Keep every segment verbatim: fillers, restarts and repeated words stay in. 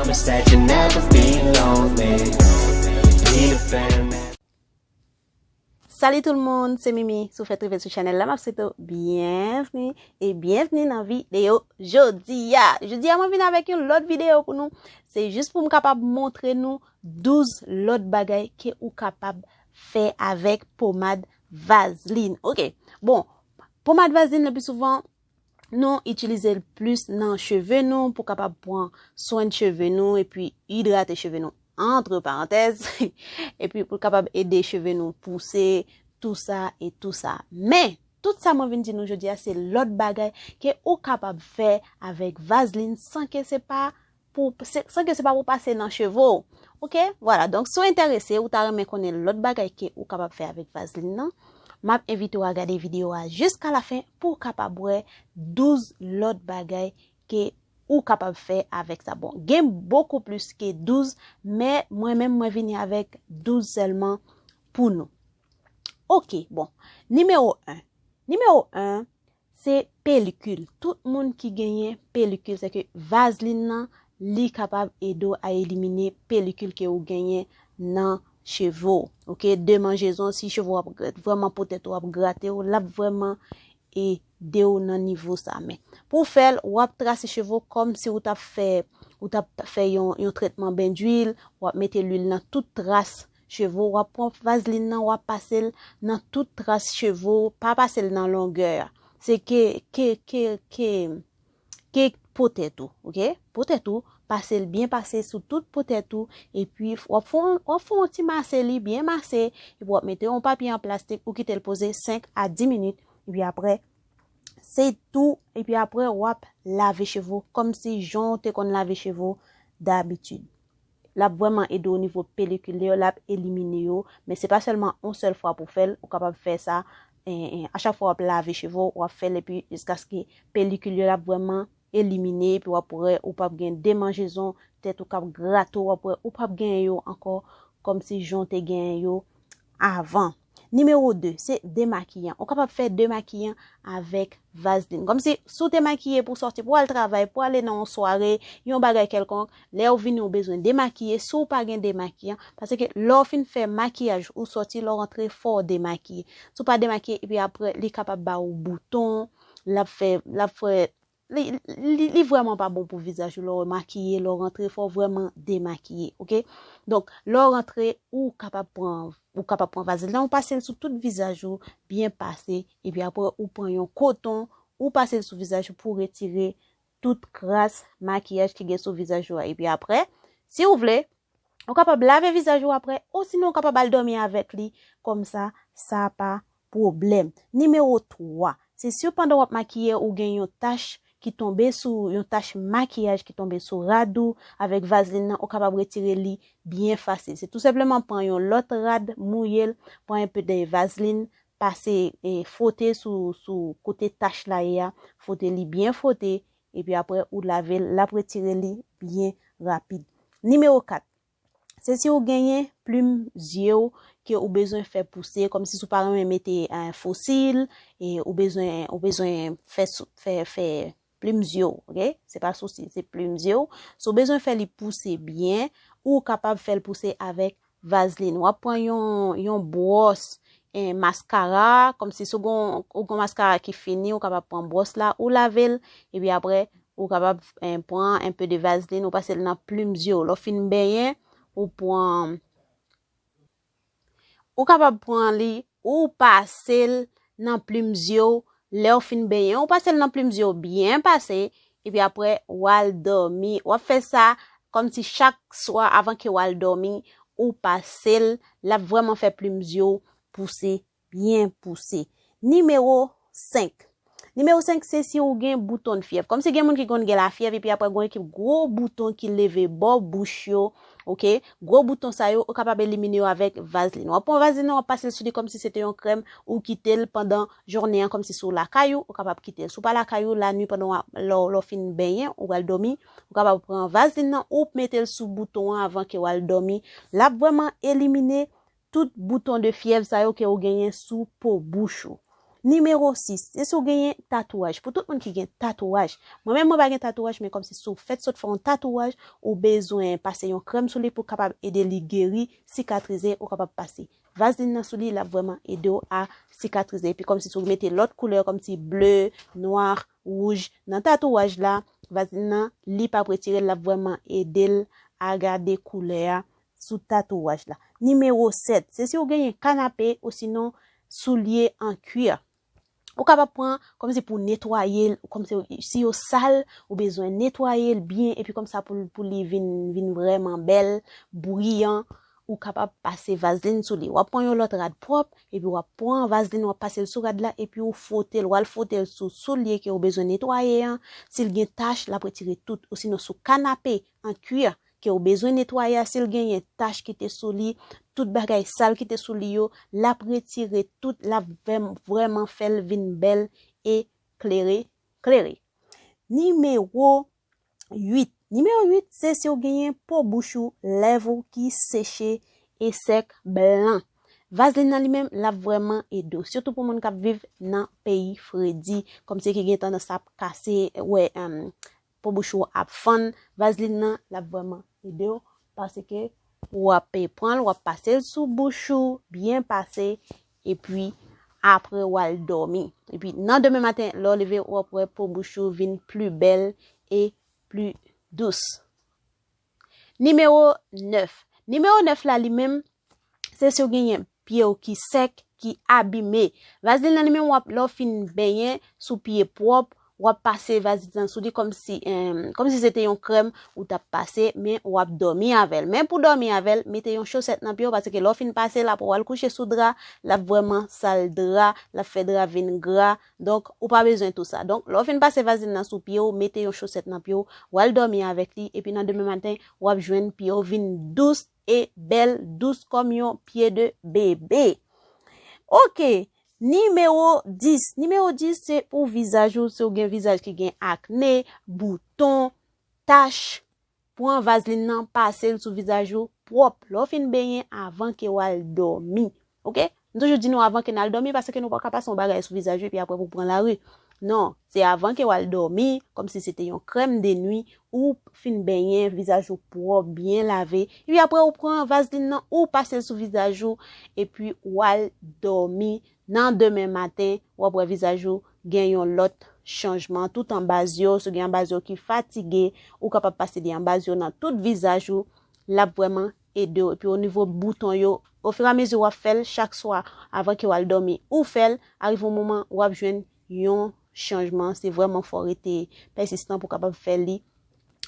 Promise that you'll never be lonely. Be the fan that Salut tout le monde, se Mimi. Si w fèk rive sou chanèl la, m ap swete w byenvni e byenvni nan videyo jodi a. Jodi a, mwen vin avèk yon lòt videyo pou nou. Se jis pou m kapab montre nou douz lòt bagay ke ou kapab fè avèk pomad vazlin. Ok, bon, pomad vazlin le pli souvan, nou itilize l plis nan cheve nou pou kapab pran swen de cheve nou epi idrate cheve nou, antre parantèz, epi pou kapab ede cheve nou pouse, tou sa e tou sa. Men, tout sa mwen vin di nou jodi a, se lòt bagay ke ou kapab fè avèk vazlin san ke se pa pou, se- san ke se pa pou pase nan cheve w. Ok, vwala. Donk, si w enterese, ou ta renmen konnen lòt bagay ke ou kapab fè avèk vazlin nan, m ap envite w a gade videyo a jiska lafen pou w kapab wè douz lòt bagay ke ou kapab fè avèk sa. Bon, gen bokou plis ke douz, men mwen menm mwen vini avèk douz sèlman pou nou. Ok, bon. Nimewo en. Nimewo en, se pelikil. Tout moun ki genyen pelikil, se ke vazlin nan, li kapab ede w a elimine pelikil ke ou genyen nan cheve w. Ok, demanjezon, si cheve w ap gra- vrèman potèt ou ap grate w, l ap vrèman ede w nan nivo sa. Men, pou w fè l, w ap trase cheve w kòm si ou t ap fè, ou t ap fè yon, yon trètman ben dwil, w ap mete lwil nan tout tras cheve w, w ap pran vazlin nan, w ap pase l nan tout tras cheve w, pa pase l nan longè a. Se ke, ke, ke, ke, ke potèt ou, ok? Potèt ou, pase l byen pase sou tout potèt ou, epi w ap fè, w ap fè yon ti mase li, byen mase, epi w ap mete yon papye an plastik, ou kite l poze senk a dis minit, epi apre, se tou, epi apre, w ap lave cheve w, kòmsi jan w te konn lave cheve w dabitid. L ap vrèman ede w nivo pelikil yo, l ap elimine yo, men se pa sèlman yon sèl fwa pou w fè l, ou kapab fè sa, en, en, a chak fwa w ap lave cheve w, w ap fè l epi jiskaske pelikil yo l ap vrèman elimine, epi w ap wè ou p ap gen demanjezon, tèt ou k ap grate w, w ap wè ou p ap genyen yo ankò, kòmsi jan w te genyen yo avan. Nimewo de, se demakiyan. Ou kapab fè demakiyan avèk vazlin. Kòmsi, si w te makiye pou w sòti, pou w al travay, pou w ale nan yon sware, yon bagay kèlkonk, lè w vini, w bezwen demakiye. Si w pa gen demakiyan, paske lè w fin fè makiyaj, ou sòti, lè w rantre, fò w demakiye. Si w pa demakiye, epi apre, li kapab ba ou bouton, l ap fè, l ap fè, li, li, li vrèman pa bon pou vizaj ou lè w makiye, lè w rantre, fò w vrèman demakiye, ok? Donk, lè w rantre, ou kapab pran, ou kapab pran vazlin nan, ou pase l sou tout vizaj ou, byen pase, epi apre, ou pran yon koton, ou pase l sou vizaj ou pou retire tout kras makiyaj ki gen sou vizaj ou a. Epi apre, si w vle, ou kapab lave vizaj ou apre, osinon ou kapab al dòmi avèk li, kòmsa, sa pa pwoblèm. Nimewo twa, se si pandan w ap makiye, ou gen yon tach ki tonbe sou, yon tach makiyaj ki tonbe sou rad ou, avèk vazlin nan, ou kapab retire li byen fasil. Se tou senpleman pran yon lòt rad, mouye l, pran enpe de vazlin, pase, e, fwote sou, sou kote tach la ye a, fwote li byen fwote, epi apre ou lave l, l ap retire li byen rapid. Nimewo kat, se si ou genyen plim zye w ke ou bezwen fè pouse, kòmsi si w pa renmen mete, eh, fosil, e ou bezwen, ou bezwen fè, sou- fè, fè plim zye w, ok? Se pa sousi, se plim zye w. Si w bezwen fè li pouse byen, ou kapab fè l pouse avèk vazlin. W ap pran yon, yon bwòs, eh, maskara, kòmsi si w gon, ou gon maskara ki fini, ou kapab pran bwòs la, ou lave l, epi apre, ou kapab, eh, pran enpe de vazlin, ou pase l nan plim zye w. Lè w fin benyen, ou pran, ou kapab pran li, ou pase l nan plim zye w. Lè w fin benyen, ou pase l nan plim zye w byen pase, epi apre, w al dòmi. W ap fè sa kòmsi chak swa avan ke w al dòmi, ou pase l, l ap vrèman fè plim zye w pouse, byen pouse. Nimewo senk. Nimewo senk, se si ou gen bouton de fyèv. Kòmsi gen moun ki konn gen lafyèv, epi apre gen yon ekip gwo bouton ki leve bò bouch yo, ok? Gwo bouton sa yo, ou kapab elimine yo avèk vazlin. W ap pran vazlin nan, w ap pase l sou li kòmsi se te yon krèm, ou kite l pandan jounen an, kòmsi si w lakay ou, ou kapab kite l. Si w pa lakay ou, lannuit pandan w ap, lè w, lè w fin benyen, ou pral dòmi, ou kapab pran vazlin nan, ou mete l sou bouton an avan ke w al dòmi. L ap vrèman elimine tout bouton de fyèv sa yo ke ou genyen sou po bouch ou. Nimewo sis, se si w genyen tatouaj. Pou tout moun ki gen tatouaj. Mwen menm, mwen pa gen tatouaj, men kòmsi si w fèt sot fè yon tatouaj, ou bezwen pase yon krèm sou li pou kapab ede li geri, sikatrize, ou kapab pase vazlin nan sou li, l ap vrèman ede w a sikatrize. Epi kòmsi si w mete lòt koulè, kòmsi ble, nwa, wouj, nan tatouaj la, vazlin nan, li p ap retire l, l ap vrèman ede l a gade koulè a sou tatouaj la. Nimewo sèt, se si w genyen kanape osinon soulye an kwi. Ou kapab pran kòmsi pou netwaye l, kòmsi si yo sal, ou bezwen netwaye l byen, epi kòmsa pou, pou li vin, vin vrèman bèl, briyan, ou kapab pase vazlin sou li. W ap pran yon lòt rad pwòp, epi w ap pran vazlin, w ap pase l sou rad la, epi ou fwote l, w al fwote l sou soulye ke ou bezwen netwaye an. Si l gen tach, l ap retire tout, osinon sou kanape an kwi ke ou bezwen netwaye a, si l genyen tach ki te sou li, tout bagay sal ki te sou li yo, l ap retire tout, l ap vrèm-, vrèman fè l vin bèl e klere, klere. Nimewo uit. Nimewo uit, se si w genyen po bouch ou, lèv ou ki seche e sèk, blan. Vazlin nan li menm, l ap vrèman ede w. Sitou pou moun k ap viv nan peyi fredi, kòmsi ki gen tandans ap kase, wè, em, po bouch ou ap fann, vazlin nan, l ap vrèman ede w, paske w ap pran l, w ap pase l sou bouch ou, byen pase, epi apre w al dòmi. Epi nan demen maten, lè w leve, w ap wè po bouch ou vin pli bèl e pli dous. Nimewo nèf. Nimewo nèf la, li menm, se si w genyen pye w ki sèk, ki abime. Vazlin nan li menm, w ap, lè w fin benyen sou pye pwòp, w ap pase vazlin nan sou li kòmsi, em, kòmsi se te yon krèm ou t ap pase, men w ap dòmi avè l. Men pou dòmi avè l, mete yon chosèt nan pye w, paske lè w fin pase l, apre w al kouche sou dra, l ap vrèman sal dra, l ap fè dra vin gra. Donk, ou pa bezwen tou sa. Donk, lè w fin pase vazlin nan sou pye w, mete yon chosèt nan pye w, w al dòmi avèk li, epi nan demen maten, w ap jwenn pye w vin dous e bèl, dous kòm yon pye de bebe. Oke, nimewo dis. Nimewo dis, se pou vizaj ou, si w gen vizaj ki gen akne, bouton, tach, pran vazlin nan, pase l sou vizaj ou pwòp. Lè w fin benyen avan ke w al dòmi. Oke? M toujou di nou avan ke n al dòmi, paske nou pa ka pase yon bagay sou vizaj ou epi apre pou pran lari. Non, se avan ke w al dòmi, kòmsi se te yon krèm de nwi, ou fin benyen, vizaj ou pwòp, byen lave. Epi apre ou pran vazlin nan, ou pase l sou vizaj ou, epi w al dòmi. Nan demen maten, w ap wè vizaj ou gen yon lòt chanjman. Tout anba zye w, si w gen anba zye w ki fatige, ou kapab pase li anba zye w nan tout vizaj ou. L ap vrèman ede w. Epi o nivo bouton yo, ofiramezi w ap fè l chak swa avan ke w al dòmi, ou fè l, arive yon moman, w ap jwenn yon chanjman. Se vrèman fò w rete pèsistan pou w kapab fè li.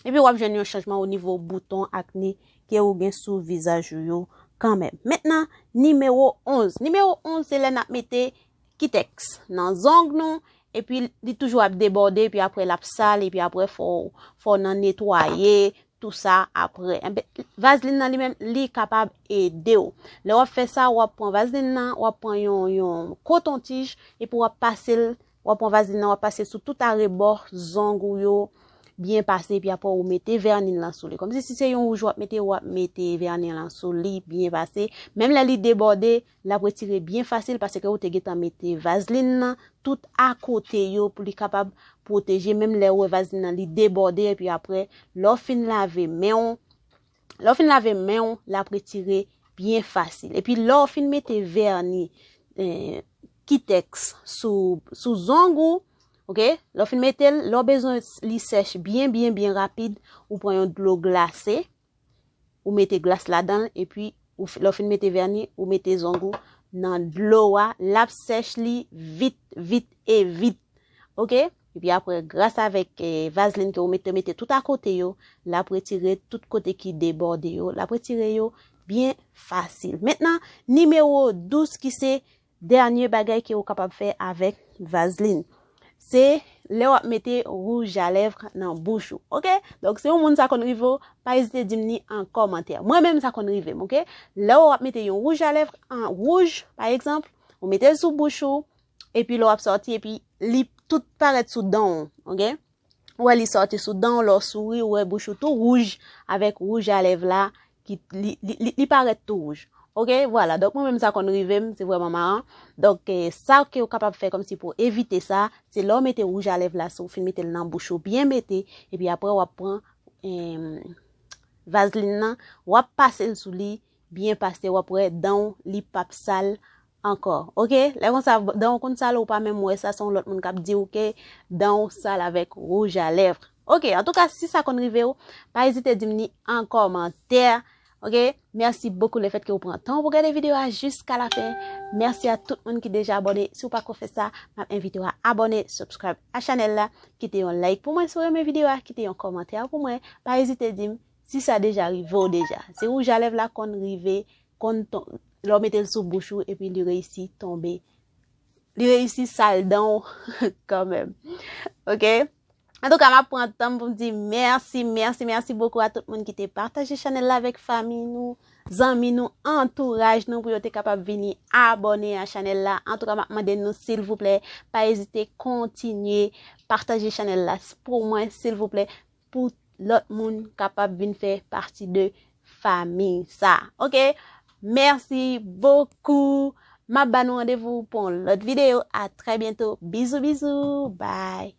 Epi w ap jwenn yon chanjman o nivo bouton akne ke ou gen sou vizaj ou yo kanmenm. Mentnan, nimewo onz. Nimewo onz, se lè n ap mete kitèks nan zong nou, epi li toujou ap debòde, epi apre l ap sal, epi apre fò, fò w nan netwaye, tou sa apre. Enben, vazlin nan li menm, li kapab ede w. Lè w ap fè sa, w ap pran vazlin nan, w ap pran yon, yon koton tij, epi w ap pase l, w ap pran vazlin nan, w ap pase l sou tout arebò zong ou yo, byen pase, epi apre ou mete vèni lan sou li. Kòmsi si se yon wouj w ap mete, w ap mete vèni lan sou li, byen pase. Menm lè li debòde, l ap retire byen fasil, paske ou te gentan mete vazlin nan tout akote yo pou li kapab pwoteje. Menm lè ou wè vazlin nan li debòde, epi apre, lè w fin lave men w, lè w fin lave men w, l ap retire byen fasil. Epi lè w fin mete vèni, eh, kitèks sou, sou zong ou, oke? Lè w fin mete l, lè w bezwen li sèch byen, byen, byen rapid, ou pran yon dlo glase, ou mete glas ladan l, epi ou f-, lè w fin mete vèni, ou mete zong ou nan dlo a, l ap sèch li vit, vit e vit. Oke? Epi apre, gras avèk, eh, vazlin ke ou mete, mete tout akote yo, l ap retire tout kote ki debòde yo, l ap retire yo byen fasil. Mentnan, nimewo douz ki se dènye bagay ke ou kapab fè avèk vazlin. Se lè w ap mete wouj a lèv nan bouch ou. Oke? Donk, si yon moun sa konn rive w, pa ezite di m ni an kòmantè. Mwen menm, sa konn rive m, oke? Lè w ap mete yon wouj a lèv an wouj, pa egzanp, ou mete l sou bouch ou, epi lè w ap sòti, epi li tout parèt sou dan w, oke? Ou wè li sòti sou dan w, lè w souri, ou wè bouch ou tou wouj avèk wouj a lèv la, ki, li, li, li, li parèt tou wouj. Ok, vwala. Donk, mwen menm sa konn rive m, se vrèman maran. Donk, eh, sa ke w kapab fè kòmsi pou evite sa, se lè w mete wouj a lèv la, si w fin mete l nan bouch ou, byen mete, epi apre w ap pran em, vazlin nan, w ap pase l sou li, byen pase, w ap wè dan w li p ap sal ankò. Ok? Lè konsa, dan w konn sal, ou pa menm wè sa, se yon lòt moun k ap di w ke dan w sal avèk wouj a lèv. Ok, antouka, si sa konn rive w, pa ezite di m ni an kòmantè. Ok? Mèsi bokou le fèt ke w pran tan w pou gade videyo a jiska la fen. Mèsi a tout moun ki deja abòne. Si w pako fè sa, m ap envite w a abòne, subscribe a chanèl la, kite yon like pou mwen si w renmen videyo a, kite yon kòmantè pou mwen. Pa ezite di m si sa deja rive w deja. Se wouj a lèv la konn rive, konn ton, lè w mete l sou bouch ou, epi li reyisi tonbe. Li reyisi sal dan w kanmenm. Ok? Antouka, m ap pran tan m pou m di mèsi, mèsi, mèsi bokou a tout moun ki te pataje chanèl la avèk fanmi nou, zanmi nou, antouraj nou, pou yo te kapab vini abòne a chanèl la. Antouka, m ap mande nou, silvouplè, pa ezite kontinye pataje chanèl la pou mwen, silvouplè, pou lòt moun kapab vin fè pati de fanmi sa. Ok? Mèsi bokou. M ap ba nou randevou pou yon lòt videyo. A trè byento. Bizou, bizou. Bye.